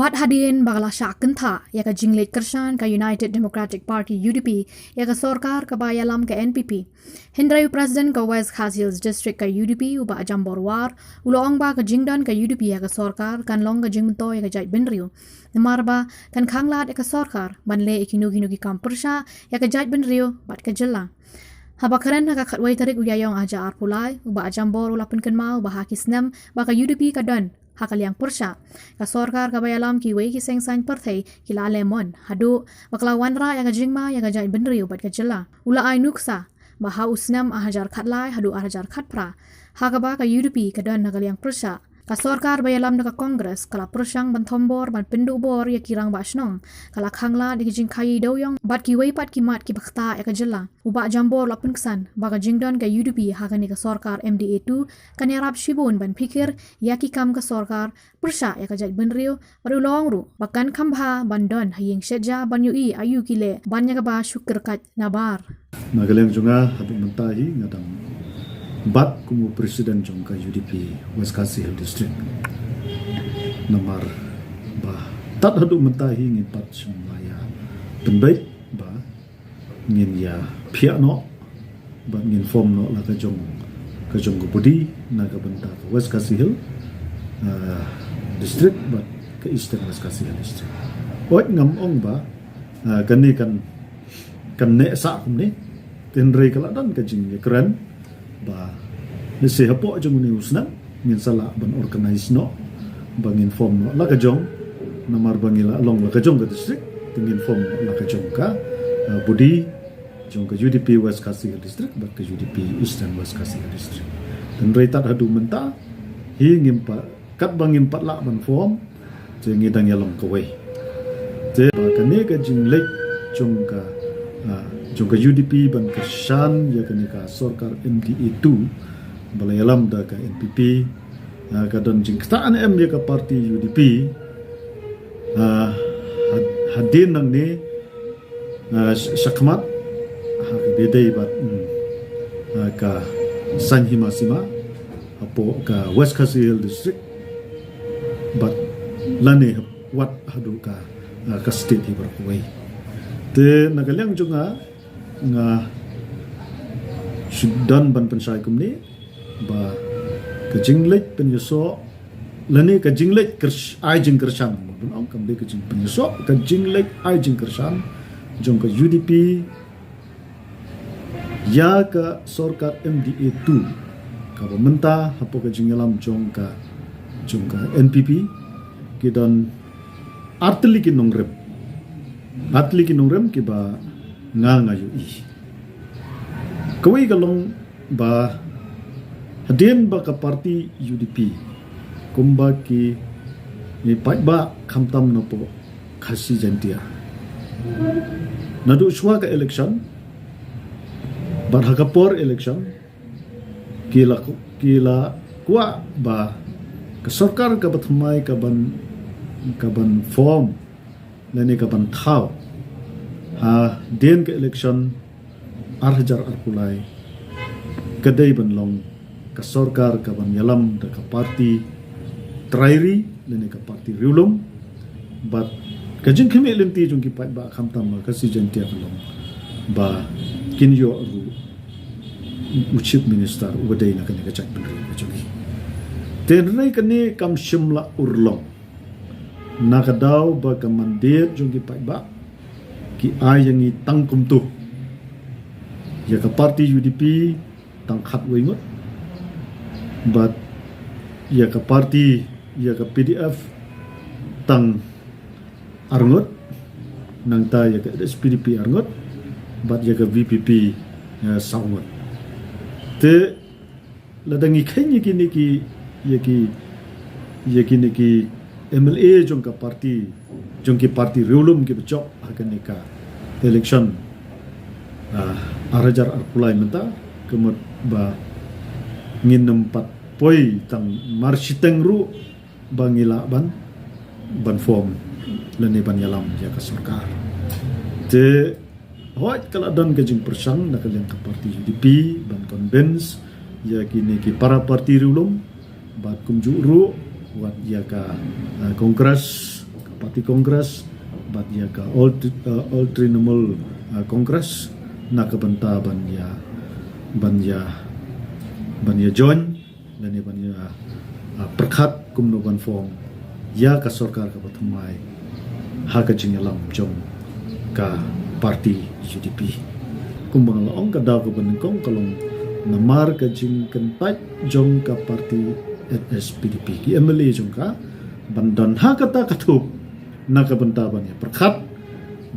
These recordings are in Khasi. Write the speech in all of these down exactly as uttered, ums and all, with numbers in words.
Pat hadien ba ka la shah kynthah ïa ka jingleit kyrshan ka United Democratic Party, U D P, ïa ka sorkar kaba ïalam ka N P P, hynrei u President ka West Khasi Hills District ka U D P, u Bah Jambor War, u la ong ba ka jingdon ka U D P ïa ka sorkar kan long ka jingmyntoi ïa ka jaitbynriew. Namar ba kan khanglad ïa ka sorkar ban leh ïa kino kino ki kam pyrshah ïa ka jaitbynriew bad ka jylla. Haba kren ha ka khatwei tarik u Ïaïong ar hajar arphew lai, u Bah Jambor u la pynkynmaw ba ha ki snem ba ka U D P ka don ha ka liang pyrshah, ka sorkar kaba ïalam kiwei ki seng saiñ pyrthei ki la leh mon haduh ba ka la wanrah ïa ka jingma ïa ka jaitbynriew bad ka jylla. U la ai nuksa ba ha u snem ar hajar khatlai haduh ar hajar khatphra, ha kaba ka U D P ka don ha ka liang pyrshah, ka sorkar ba ïalam da ka Congress ka la pyrshang ban thombor ban pynduh bor ïa ki rangbah shnong, ka la khanglad ïa ki jingkhaïi dewïong bad kiwei pat ki mat kiba ktah ïa ka jylla. U Bah Jambor u la pynksan ba ka jingdon ka U D P ha kane ka sorkar M D A two kan ïarap shibun ban phikir ïa ki kam ka sorkar pyrshah ïa ka jaitbynriew, bad u la ong ruh ba kan kham bha ban don ha ïing shet ja ban ïohi aïu ki leh ban ïa kaba shu kyrkhat nabar. Na ka liang jong nga haduh mynta hi nga dang bat kum u President jong ka U D P West Khasi Hills District. Namar ba tad haduh mynta hi ngim pat shym la ïa pynbeit ba ngin ïa phiah noh bad ngin form noh la ka jong, ka jong ka body na ka bynta ka West Khasi Hills, ah, District bad ka Eastern West Khasi Hills District. Oi, ngam ong ba, ah, kane kan, kan neh sah kumne, hynrei ka la don ka jingïakren ba lehse hapoh jong une u snem ngin sa lah ban organise noh ba ngin form noh la ka jong, namar ba ngi la long la ka jong ka district, te ngin form noh la ka jong ka, ah, body jong ka U D P West Khasi Hills District bad ka U D P Eastern West Khasi Hills District. Hynrei tad haduh mynta hi ngim pat, katba ngim pat lah ban form, te ngi dang ïalong kawei. Te ba kane ka jingleit jong ka, ah, jong ka U D P ban kyrshan ïa kane ka sorkar M D A two ba la ïalam da ka N P P, ah, ka don jingktah ne em ïa ka party U D P, ah, had-, hadien nangne, ah, sh-, shakhmat ha kaba ïadei bad, mm, ah, ka saiñ hima sima hapoh ka West Khasi Hills District bad lane wat haduh ka, ah, ka state hi baroh kawei. Te na ka liang jong nga, nga shu don ban pynshai kumne ba ka jingleit pynïasoh lane ka jingleit kyrs-, ai jingkyrshan, ban ong kam dei ka jingpynïasoh, ka jingleit ai jingkyrshan jong ka U D P ïa ka sorkar M D A two kaba mynta hapoh ka jingïalam jong ka, jong ka N P P, ki don artylli ki nongrim. Artylli ki nongrim kiba nga nga ïohi. Kawei ka long ba hadien ba ka party U D P kumba ki, ki paidbah khamtam napoh Khasi Jaintia, naduh shuwa ka election bad ha ka por election, ki la, ki la kwah ba ka sorkar kaba thymmai kaban, kaban form lane kaban thaw hadien ka election ar hajar arphew lai ka dei ban long ka sorkar kaban ïalam da ka party trai ri lane ka party riewlum. Bad ka jingkhmih lynti jong ki paidbah khamtam ha Khasi Jaintia ka long ba kin ïoh ruh u Chief Minister uba dei na kane ka jaitbynriew ka jong ngi. Te hynrei kane kam shym la urlong na ka daw ba ka mandate jong ki paidbah ki ai ïa ngi tang kumto. Ïa ka party U D P tang khatwei ngut bad ïa ka party, ïa ka P D F tang ar ngut, nangta ïa ka H S P D P ar ngut bad ïa ka V P P, eh, saw ngut. Te lada ngi kheiñ ïa kine ki, ïa ki, ïa kine ki M L A jong ka party, jong ki party riewlum kiba jop ha kane ka election, ah, ar hajar arphew lai mynta, ka mut ba ngin ym pat poi tang mar shiteng ruh ba ngi lah ban, ban form lane ban ïalam ïa ka sorkar. Te hooid ka la don ka jingpyrshang na ka liang ka party U D P ban convince ïa kine ki para party riewlum bad kumjuh ruh wat ïa ka, eh, Congress, ka Party Congress bad ïa ka All, uh, All Trinamool, uh, Congress na ka bynta ban ïa ban ïa ban ïa join lane ban ïa, uh, pyrkhat kumno ban form ïa ka sorkar kaba thymmai ha ka jingïalam jong ka party U D P. Kumba nga la ong, ka daw kaba nyngkong ka long namar ka jingkyntait jong ka party N S P D P, ki M L A jong ka, ban don ha kata ka thup na ka bynta ban ïa pyrkhat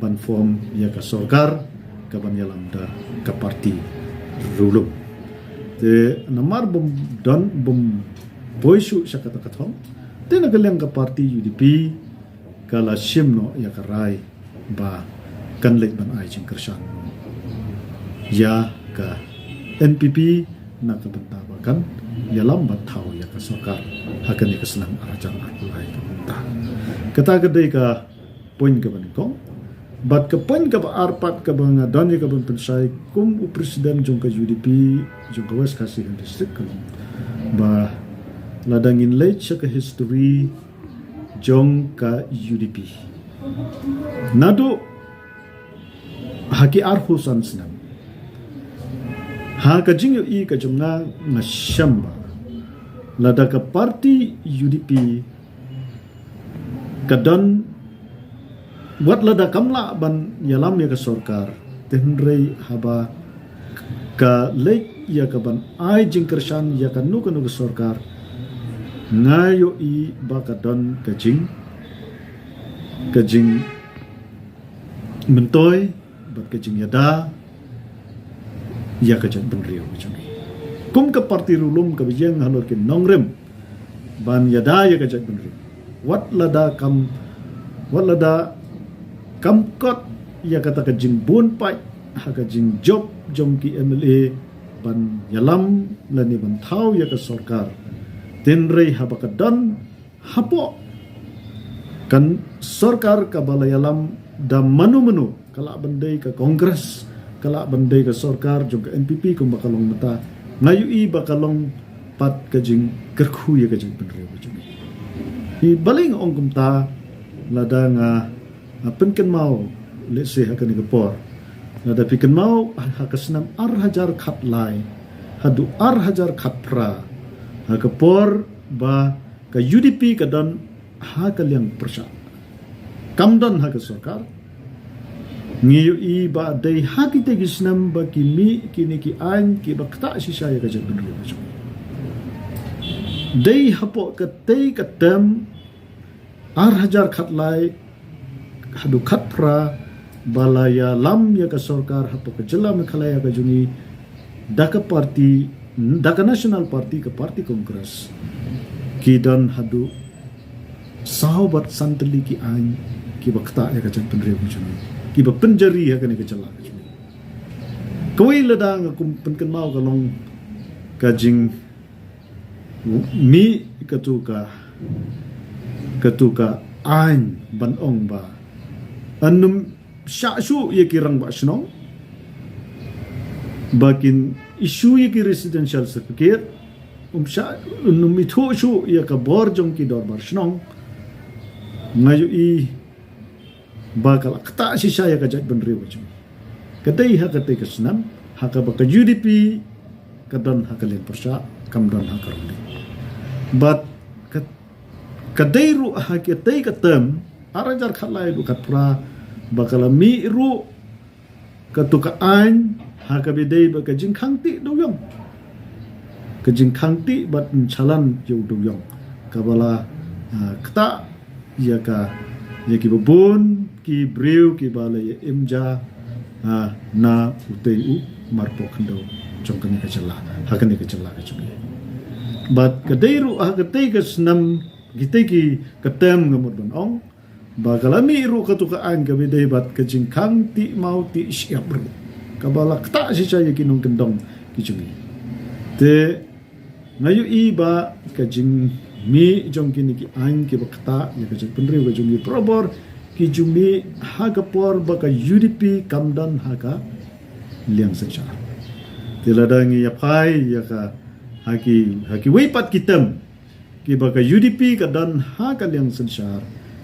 ban form ïa ka sorkar kaban ïalam da ka party ruh lum. Te namar bym don, bym poi shuh sha kata ka thong, te na ka liang ka party U D P ka la shim noh ïa ka rai ba kan leit ban ai jingkyrshan ïa ka N P P na ka bynta ba kan ïalam ban thaw ïa ka sorkar ha kane ka snem ar hajar arphew lai ka bynta. Kata ka dei ka point kaba nyngkong. Bad ka point kaba ar pat kaba nga don ïa kaban pynshai kum u president jong ka U D P jong ka West Khasi Hills District ka long ba lada ngin leit sha ka history jong ka U D P, naduh ha ki arphew san snem, ha ka jingïohi ka jong nga, nga shem ba lada ka party U D P ka don, wat lada kam lah ban ïalam ïa ka sorkar, te hynrei haba ka leit ïa kaban ai jingkyrshan ïa kano kano ka sorkar, nga ïohi ba ka don ka jing ka jingmyntoi bad ka jingïada ïa ka jaitbynriew ka jong ngi. Kum ka party ruh lum kaba ïeng halor ki nongrim ban ïada ïa ka jaitbynriew, wat lada kam, wat lada kam kot ïa kata ka jingbun paid ha ka jingjop jong ki M L A ban ïalam lane ban thaw ïa ka sorkar, te hynrei haba ka don hapoh ka sorkar kaba la ïalam da mano mano, ka lah ban dei ka Congress, ka lah ban dei ka sorkar jong ka N P P kumba ka long mynta, nga ïohi ba ka long pat ka jingkyrkhu ïa ka jaitbynriew ka jong ngi. Hi balei nga ong kumta, lada nga, nga pynkynmaw, let's say, ha kane ka por, lada phi kynmaw ha ka snem ar hajar khatlai haduh ar hajar khatphra, ha ka por ba ka U D P ka don ha ka liang pyrshah, kam don ha ka sorkar, ngi ïohi ba dei ha kitei ki snem ba ki mih kine ki aiñ kiba ktah shisha ïa ka jaitbynriew ka jong ngi. Dei hapoh katei ka term ar hajar khatlai haduh khatphra ba la ïalam ïa ka sorkar hapoh ka jylla Meghalaya ka jong ngi da ka party, da ka National Party, ka Party Congress, ki don haduh saw bad san tylli ki aiñ kiba ktah ïa ka jaitbynriew ka jong ngi, kiba pynjari ha kane ka jylla ka jong ngi. Kawei lada nga kum pynkynmaw ka long ka jing mih katu ka, katu ka aiñ ban ong ba, yn ym shah shuh ïa ki rangbah shnong ba kin issue ïa ki residential certificate, ym shah, yn ym ithuh shuh ïa ka bor jong ki dorbar shnong. Nga ïohi ba ka la ktah shisha ïa ka jaitbynriew ka jong ngi. Ka dei ha katei ka snem ha kaba ka U D P ka don ha ka liang pyrshah, kam don ha ka rylliej. Bad ka, ka dei ruh ha katei ka term ar hajar khatlai haduh khatphra ba ka la mih ruh katu ka aiñ ha kaba dei bad ka jingkhang tih dewïong, ka jingkhang tih bad ym shalan ïa u dewïong, kaba la, ah, ktah ïa ka, ïa kiba bun ki briew kiba la ïa im ja, ah, na utei u marpoh khyndew jong kane ka jylla, ha kane ka jylla ka jong ngi. Bad ka dei ruh ha katei ka snem, kitei ki ka term nga mut ban ong ba ka la mih ruh katu ka aiñ kaba dei bad ka jingkhang tih maw tih shyiap ruh, kaba la ktah shisha ïa ki nongkyndong ki jong ngi. Te nga ïohi ba ka jingmih jong kine ki aiñ kiba ktah ïa ka jaitbynriew ka jong ngi barabor ki ju mih ha ka por ba ka U D P kam don ha ka liang synshar. Te lada ngi ïa phai ïa ka ha ki, ha kiwei pat ki term kiba ka U D P ka don ha ka liang synshar,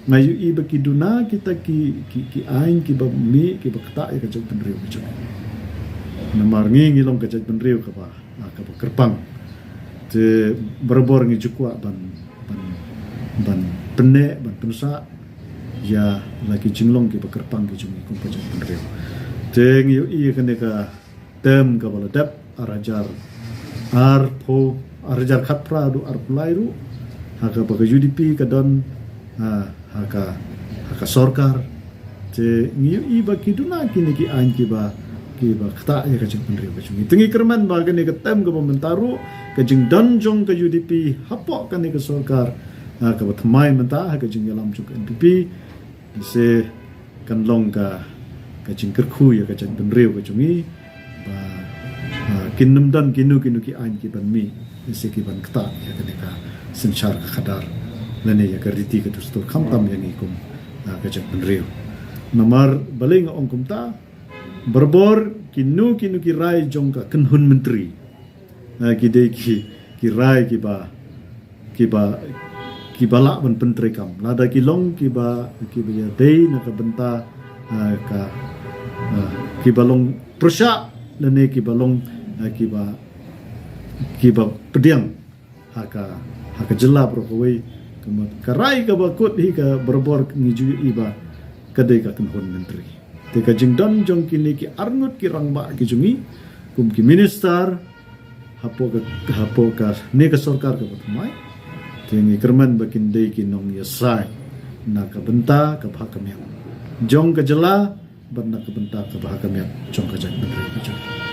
Nga ïohi ba ki duna kita ki, ki, ki aiñ kiba mih kiba ktah ïa ka jaitbynriew ka jong ngi. Namar ngi ngi long ka jaitbynriew kaba, ah, kaba kyrpang. Te barabor ngi ju kwah ban, ban, ban pynneh, ban pynsah ïa la ki jinglong kiba kyrpang ki jong ngi kum ka jaitbynriew. Te ngi ïohi ïa kane ka term kaba la dep, ar hajar arphew, ar hajar khatphra haduh arphew lai ruh, ha kaba ka U D P ka don, ah, ha ka, ha ka sorkar. Te ngi ïohi ba ki duna kine ki aiñ kiba, kiba ktah ïa ka jaitbynriew ka jong ngi. Te ngi kyrmen ba kane ka term kaba mynta ruh, ka jingdon jong ka U D P hapoh kane ka sorkar, ah, kaba thymmai mynta ha ka jingïalam jong ka N P P, lehse kan long ka, ka jingkyrkhu ïa ka jaitbynriew ka jong ngi ba, ah, kin nym don kino kino ki aiñ kiban mih, lehse kiban ktah ïa kane ka synshar ka khadar lane ïa ka riti ka dustur khamtam ïa ngi kum, ah, ka jaitbynriew. Namar balei nga ong kumta, barabor kino kino ki rai jong ka kynhun myntri, ah, ki dei ki, ki rai kiba, kiba, kiba lah ban pyntreikam. Lada ki long kiba, kiba ïadei na ka bynta, ah, ka, ah, kiba long pyrshah lane kiba long, ah, kiba, kiba pdiang ha ka, ha ka jylla baroh kawei. Ka mut ka rai kaba kut hi ka barabor ngi ju ïohi ba ka dei ka kynhun myntri. Te ka jingdon jong kine ki arngut ki rangbah ki jong ngi kum ki minister hapoh ka, hapoh kane ka sorkar kaba thymmai, te ngi kyrmen ba kin dei ki nongïasaid na ka bynta kaba ha khmat jong ka jylla bad na ka bynta kaba ha khmat jong ka jaitbynriew ka jong ngi.